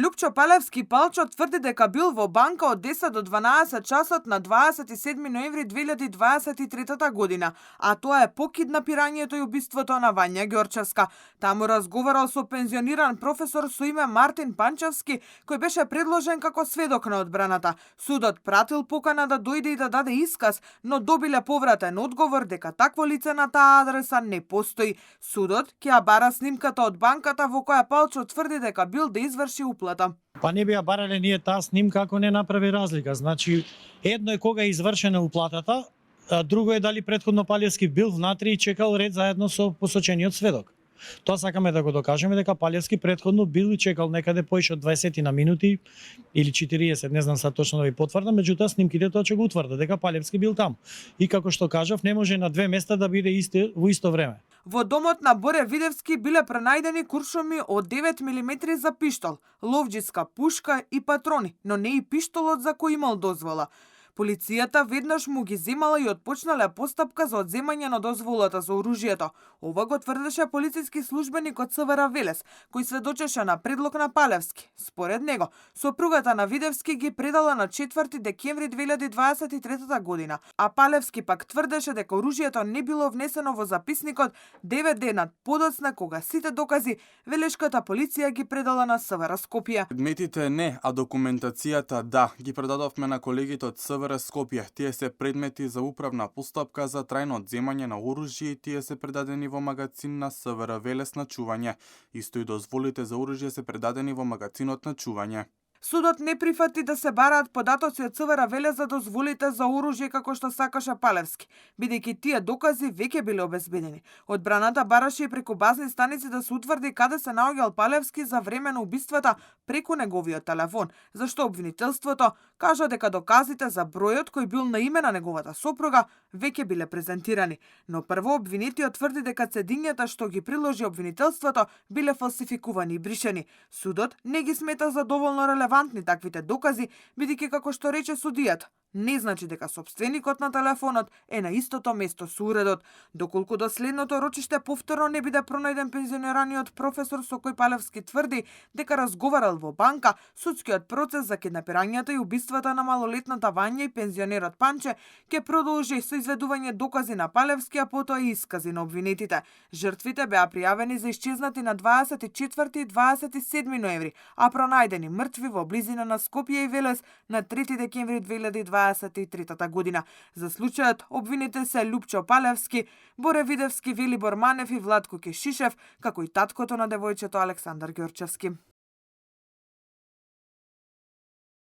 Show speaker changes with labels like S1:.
S1: Лупчо Палевски Палчо тврди дека бил во банка од 10 до 12 часот на 27 ноември 2023 година, а тоа е по киднапирањето и убиството на Вања Ѓорчевска. Таму разговарал со пензиониран професор со име Мартин Панчевски, кој беше предложен како сведок на одбраната. Судот пратил покана да дојде и да даде исказ, но добиле повратен одговор дека такво лице на таа адреса не постои. Судот ќе ја бара снимката од банката во која Палчо тврди дека бил да изврши уплата.
S2: Па не би ја барале ние таа снимка ако не направи разлика. Значи, едно е кога е извршена уплатата, а друго е дали претходно Палевски бил внатре и чекал ред заедно со посочениот сведок. Тоа сакаме да го докажеме дека Палевски претходно бил и чекал некаде поише од 20 на минути или 40, не знам са точно да ви потврдам, меѓутоа снимките тоа ќе го утврдат дека Палевски бил таму. И како што кажав, не може на две места да биде во исто време.
S1: Во домот на Боре Видевски биле пронајдени куршуми од 9 мм за пиштол, ловџиска пушка и патрони, но не и пиштолот за кој имал дозвола. Полицијата веднаш му ги земала и отпочнале постапка за одземање на дозволата за оружјето. Ова го тврдеше полициски службеник од СВР Велес, кој сведочеше на предлог на Палевски. Според него, сопругата на Видевски ги предала на 4 декември 2023 година, а Палевски пак тврдеше дека оружјето не било внесено во записникот 9 дена подоцна, кога сите докази велешката полиција ги предала на СВР Скопје.
S3: Предметите не, а документацијата да, ги предадовме на колегите од СВР Скопје. Тие се предмети за управна постапка за трајно одземање на оружје и тие се предадени во магазин на СВР Велес на чување. Исто и дозволите за оружје се предадени во магазинот на чување.
S1: Судот не прифати да се бараат податоци од СВР Велес за дозволите за оружје како што сакаше Палевски, бидејќи тие докази веќе биле обезбедени. Одбраната бараше и преку базни станици да се утврди каде се наоѓал Палевски за време на убиствата преку неговиот телефон, зашто обвинителството кажа дека доказите за бројот кој бил на име на неговата сопруга веќе биле презентирани. Но прво обвинетиот тврди дека цедињата што ги приложи обвинителството биле фалсификувани и бришени. Судот не ги смета за доволно релевантни таквите докази, бидејќи како што рече судијата, не значи дека сопственикот на телефонот е на истото место со уредот. Доколку до следното рочиште повторно не биде пронајден пензионираниот професор со кој Палевски тврди дека разговарал во банка, судскиот процес за киднапирањата и убиствата на малолетната Вања и пензионерот Панче ќе продолжи со изведување докази на Палевски, а потоа и искази на обвинетите. Жртвите беа пријавени за исчезнати на 24 и 27 ноември, а пронајдени мртви во близина на Скопје и Велес на 3 декември 2023 година. За случајот обвинете се Лупчо Палевски, Боре Видевски, Велибор Манев и Владко Кешишев, како и таткото на девојчето Александар Ѓорчевски.